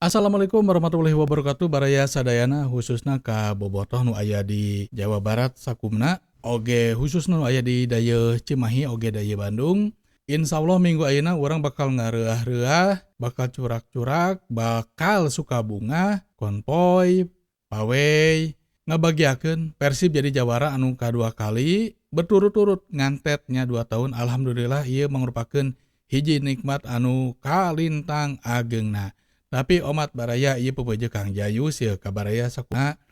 Assalamualaikum warahmatullahi wabarakatuh, baraya sadayana, khususna ka bobotoh nu aya di Jawa Barat sakumna oge, khususna nu aya di dayeuh Cimahi oge dayeuh Bandung. Insya Allah minggu ayeuna urang bakal ngareuah-reuah, bakal curak-curak, bakal suka bunga, konvoy, pawey, ngabagiakeun Persib jadi jawara anu kadua kali berturut-turut ngantetnya 2 tahun. Alhamdulillah, ieu mangrupakeun hiji nikmat anu kalintang agengna. Tapi omat, baraya, ieu pepeje Kang Jayus ya ka baraya sakuna.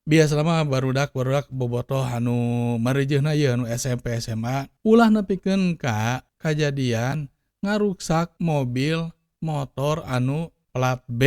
Biasana mah barudak-barudak bobotoh anu marejeuna ieu anu SMP, SMA, ulah nepikeun ka kajadian ngaruksak mobil motor anu plat B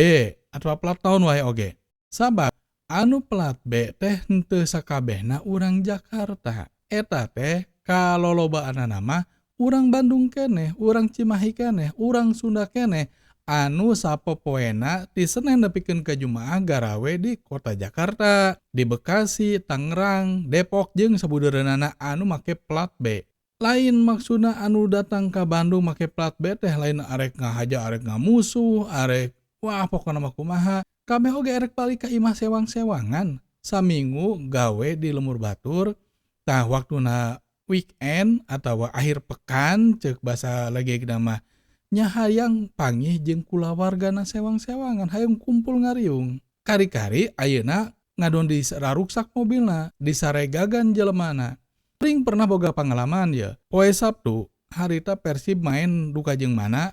atau plat naon wae oge. Sabab anu plat B teh henteu sakabehna urang Jakarta. Eta teh kalolobaanana mah urang Bandung keneh, urang Cimahi keneh, urang Sunda keneh anu sapopoena ti Senen nepikeun ka Jumaah garawe di kota Jakarta, di Bekasi, Tangerang, Depok jeung sabudeureunana anu make plat B. Lain maksudna anu datang ka Bandung make plat B teh lain arek ngahaja, arek ngamusuh, arek wah pokona mah kumaha. Kabeh oge erek balik ka imah sewang-sewangan. Saminggu gawe di lembur batur, tah waktuna weekend atawa akhir pekan ceuk basa legegna mah nya, hayang panggih jeung kulawargana sewang-sewangan, hayang kumpul ngariung. Kari-kari ayeuna ngadon diraruksak mobilna, disaregagan jelemana. Kuring pernah boga pengalaman ya. Poe Sabtu harita Persib main duka jeung mana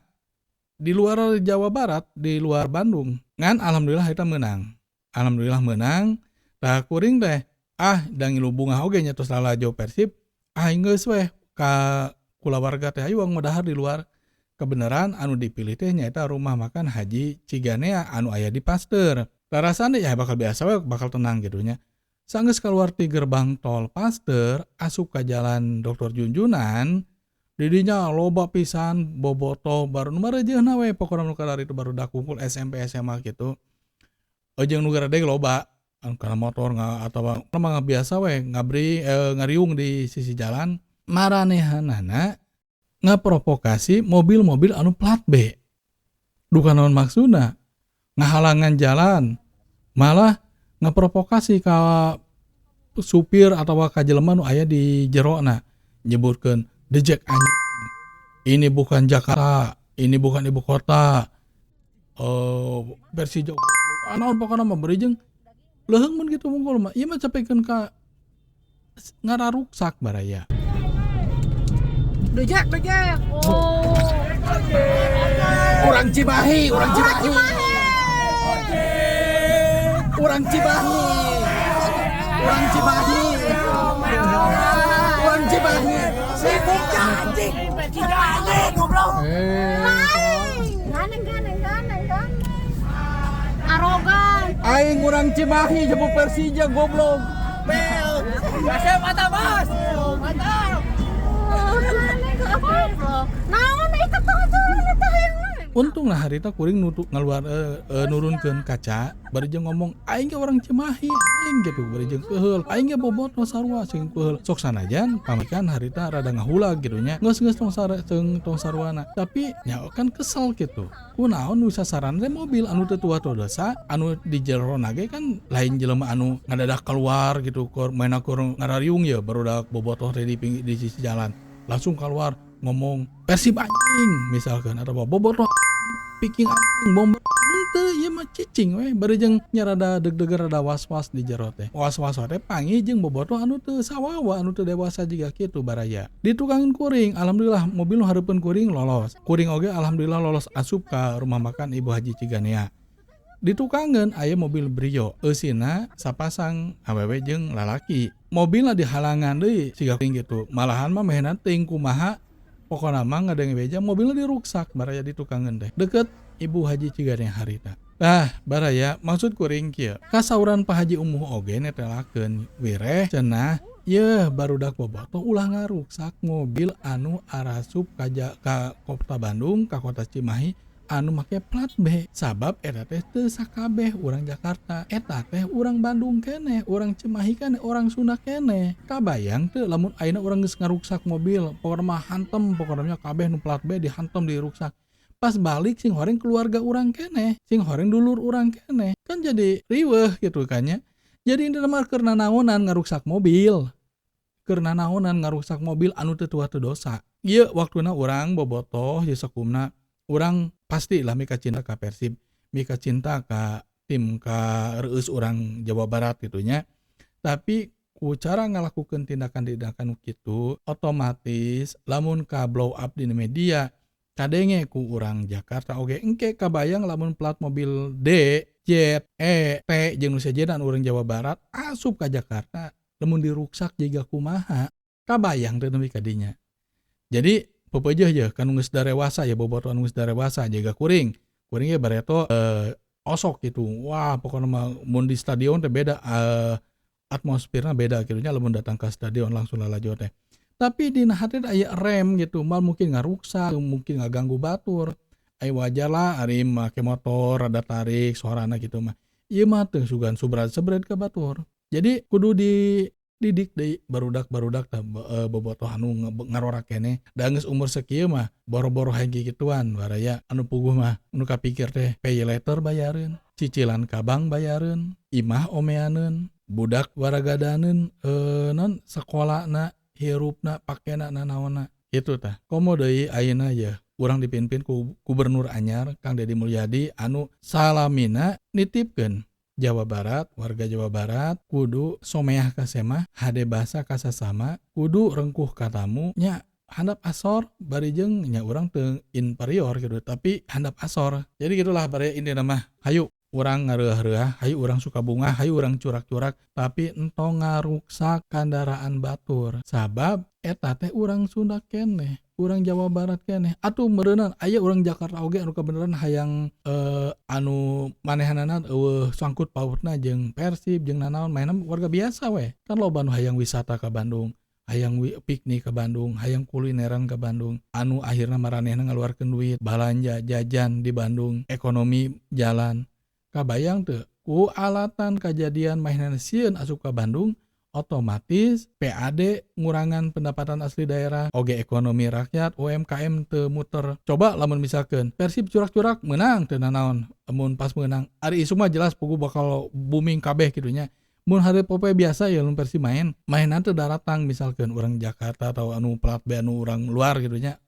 di luar Jawa Barat, di luar Bandung. Ngan alhamdulillah harita menang. Alhamdulillah menang. Tah, kuring teh ah da ngilu bungah oge nya tos lalajo Persib. Ah, geus weh ka kulawarga teh, ayo dahar di luar. Kebenaran anu dipilih teh nyaeta rumah makan Haji Ciganea anu aya di Pasteur. Rarasana ya bakal biasa we, bakal tenang gitu nya. Sanggeus keluar ti gerbang tol Pasteur asup ka jalan Dr. Junjunan, di dinya loba pisan bobotoh baru nu marejeuna we, pokona nu itu barudak kumpul SMP, SMA gitu. Jeung nu garede loba anu kana motor atawa mah biasa we ngabri ngariung di sisi jalan. Maranehanana ngaprovokasi mobil-mobil anu plat B. Duka naon maksudna? Ngahalangan jalan, malah ngaprovokasi ka supir atau ka jelema nu aya di jerona, nyebutkeun dejek anjing. Ini bukan Jakarta, ini bukan ibu kota. Persija naon, pokona mah beri jeung leuheung mun kitu mungkul mah ieu mah capikeun ka ngararuksak, baraya. Dejek, dejek. Oh. Urang Cimahi, urang Cimahi. Urang Cimahi. Urang Cimahi. Urang Cimahi. Sibuk anjing. Anjing goblok. Gandeng, gandeng, gandeng, gandeng. Arogan. Aing urang Cimahi, jemput Persija, goblok. Bel. Kasep mantap, Bos. Mantap. Oh, gandeng goblok. Naon itu tuh jalan itu yang Untung lah harita kuring nutup ngaluar nurunkeun kaca bari jeung ngomong, "Aing ge urang Cimahi aing," gitu, bari jeung keuheul, "Aing ge bobotoh sarua," sing keuheul. Sok sanajan pamajikan harita rada ngahulag gitu nya, geus geus tong sare tong tong saruana, tapi nya kan kesel gitu, kunaon nu sasaran teh mobil anu teu tua teu dosa, anu di jerona ge kan lain jelema anu ngadadak keluar gitu keur maena keur ngarariung ya. Barudak bobotoh teh di pinggir, di sisi jalan, langsung keluar ngomong "Persib anjing" misalkan atau "Bobotoh Viking anjing, bomber," henteu. Ieu mah cicing we bari jeung nya rada deg-degan, rada was-was di jero teh, was-was teh panggih jeung bobotoh anu teu sawawa, anu teu dewasa jiga kitu, baraya. Ditukangan kuring, alhamdulillah mobil nu hareupeun kuring lolos, kuring oge alhamdulillah lolos asup ka rumah makan Ibu Haji Ciganea. Ditukangan aya mobil Brio, eusina sapasang awewe jeung lalaki, mobilna dihalangan deui siga kuring gitu. Malahan mah mehna teuing kumaha, pokona mah ngadenge beja mobilna diruksak, baraya, ditukangan teh deket Ibu Haji Ciganea harita. Nah, baraya, maksud kuring kieu, kasauran Pak Haji Umuh oge netelakeun wireh cenah yeuh barudak bobotoh ulah ngaruksak mobil anu arasup ka, ka kota Bandung, ka kota Cimahi, anu make plat B, sabab eta teh teu sakabeh urang Jakarta, eta teh urang Bandung keneh, urang Cimahi keneh, urang Sunda keneh. Kabayang teu lamun ayeuna urang geus ngaruksak mobil, pokona mah hantem, pokona mah kabeh nu plat B dihantem, diruksak? Pas balik sing horeng keluarga urang keneh, sing horeng dulur urang keneh, kan jadi riweuh gitu kan nya. Jadi intina mah keur nanaonan ngaruksak mobil, keur nanaonan ngaruksak mobil anu teu tuah teu dosa. Ieu waktuna urang bobotoh ieu sakumna urang pasti lah mika cinta ka Persib, mika cinta ka tim ka reueus urang Jawa Barat kitu nya. Tapi ku cara ngalakukeun tindakan-tindakan nu kitu otomatis lamun ka blow up dina media kadenge ku urang Jakarta oge, engke kabayang lamun plat mobil D, Z, E, T jeung nu sejenna anu urang Jawa Barat asup ka Jakarta, lamun diruksak jiga kumaha, kabayang teu nepi ka dinya. Jadi peupeujeuh yeuh ka nu geus darewasa ya, bobotoh anu geus darewasa jiga kuring, kuring ge bareto osok kitu, wah pokona mah mun di stadion teh beda, atmosferna beda kitu nya lamun datang ka stadion langsung lalajo teh. Tapi dina hati teh aya rem gitu, moal mungkin ngaruksak, mungkin ngaganggu batur. Ai wajar lah ari make motor rada tarik sorana kitu mah. Ieu mah teu sugan subrad-sebred ka batur. Jadi kudu dididik deui barudak-barudak tah, bobotoh anu ngarora keneh da geus umur sakieu mah boro-boro hayang kikituan baraya. Anu puguh mah nu kapikir teh pay later bayareun, cicilan ka bank bayareun, imah omeaneun, budak waragadaneun, naon sakolana, hirupna, pakena, nanaonna kitu tah. Komo deui ayeuna yeuh urang dipimpin ku gubernur anyar Kang Dedi Mulyadi anu salamina nitipkeun Jawa Barat, warga Jawa Barat kudu someah ka semah, hade basa ka sasama, kudu rengkuh ka tamu nya, handap asor bari jeung nya urang teu inferior gitu tapi handap asor. Jadi gitulah baraya, intina mah hayu urang ngareuah-reuah, hayu urang suka bungah, hayu urang curak-curak, tapi entong ngaruksak kandaraan batur, sabab eta teh urang Sunda keneh, urang Jawa Barat keneh. Atuh meureunan aya urang Jakarta oge anu kabeneran hayang, anu manehanana eueuh sangkut pautna jeung Persib jeung nanaon, manehna warga biasa we. Kan loba nu hayang wisata ka Bandung, hayang piknik ka Bandung, hayang kulineran ka Bandung, anu akhirna maranehna ngaluarkeun duit balanja jajan di Bandung, ekonomi jalan. Kabayang teu ku alatan kajadian manehna sieun asup ka Bandung, otomatis PAD ngurangan, pendapatan asli daerah oge ekonomi rakyat, UMKM teu muter. Coba lamun misalkeun Persib curak-curak meunang teu nanaon, mun pas meunang ari isuk mah jelas puguh bakal booming kabeh kitu nya. Mun hari popoe biasa ya lamun Persib main, manehna teu daratang, misalkeun urang Jakarta atau anu plat B anu urang luar kitu nya,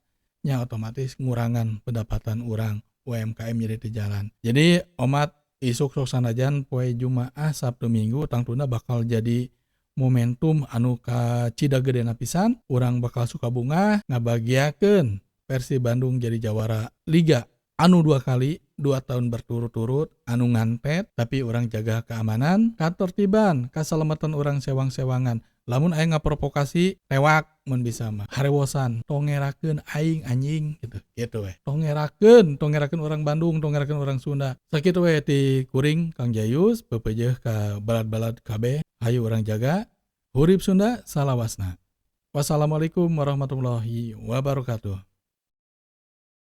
nya otomatis ngurangan pendapatan urang, UMKM jadi teu jalan. Jadi omat isuk sok sanajan poe Jumaah, Sabtu, Minggu tangtuna bakal jadi momentum anu kacida gedena pisan. Urang bakal suka bungah ngabagiakeun Persib Bandung jadi jawara liga anu dua kali 2 tahun berturut-turut anu ngantet. Tapi urang jaga keamanan, katertiban, kasalamatan urang sewang-sewangan. Lamun aya ngaprovokasi, tewak mun bisa mah, harewosan, tong ngerakeun aing anjing gitu gitu we. Tong ngerakeun, tong ngerakeun orang Bandung, tong ngerakeun orang Sunda. Sakitu we ti kuring Kang Jayus, peupeujeuh ka balad-balad kabeh, hayu urang jaga hurip Sunda salawasna. Wassalamualaikum warahmatullahi wabarakatuh.